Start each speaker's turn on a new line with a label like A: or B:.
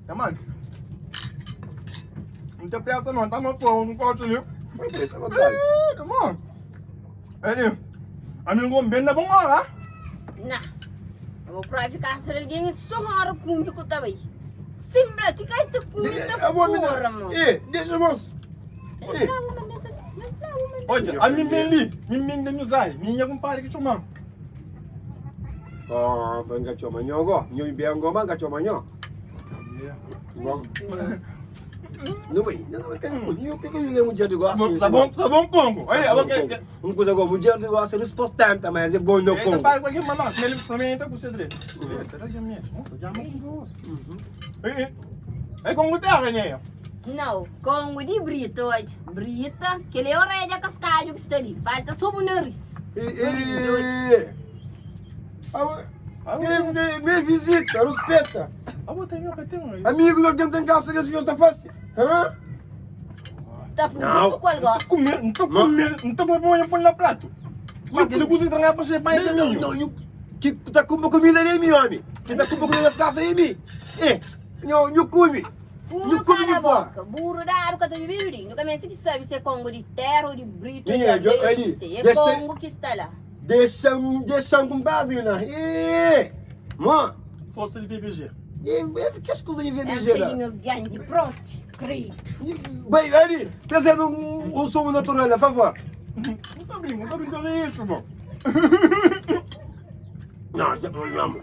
A: Tamante. Não tem pressa não, tá no fogo, não pode ali.
B: Vai pressa, não tá.
A: Eita, mano. Ali, amigo, bem na bom hora.
C: Na. Bo propi kasa di algen é so ora kume ku ta bai. Simbra ti kai ta kume ta fora mo.
B: E, dexa mos. E.
A: Odja, ami ben li, mi ben da nhos ai, mi nha kumpadri ki txoma-m.
B: Oh, pa nka txoma nho go. Nho ben go, ma nka txoma nho. Bom. Nu bai, nu bai, ka nho, ka nho é mudjer di gosta.
A: Sabon, sabon Congo. Olha, abo que que
B: Un kuza go, mudjer di gosta rispostenta, mas é bom no
A: Eita,
B: Congo.
A: pai, qualquer mamã, se ele também tá com cedre. Eita, tá gemendo. Já me gosto. Ei, ei. É Congo terra, né?
C: Nau, Congo di Brita odja. Brita, kel-li é oredja kaskadju ki sta li. Falta so bu naris.
B: E, e, e, me visita, ruspeta.
A: Abo tem meu que tem um.
B: Amigo, algen ten kasa kes ki nhos ta fase? Hã?
C: Ta pui ku el gosi.
A: Kume, n ta kume, n ta kume pa pon na pratu. Ma kel kuza ki tranka pa se pai
B: Não, não, não, nhu, ki ta kume kumida li é mi, omi. Ki ta kume kumida nes kasa é mi. E, nhu, nhu kume.
C: Burru
B: Nhu kume
C: kala
B: di fora.
C: boka. Burru dadu ka ta bibi di. Nhu ka meste ki sabe si é kongu di tera ou di britu ou di
B: Minha,
C: areia,
B: ali,
C: nhu sei. É
B: dexa-
C: kongu ki sta la.
B: Dexa-m, dexa-m ku padri, mina. E, mo.
A: Forsa di VBG.
B: E, e, kes kuza di VBG
C: Essa
B: la?
C: di meu grandi propi, kridu.
B: Bai, ali, trazendo um, um sumo natural, a favor.
A: Não tá brincando, não tá brincando é isso, mano.
B: Não, já problema.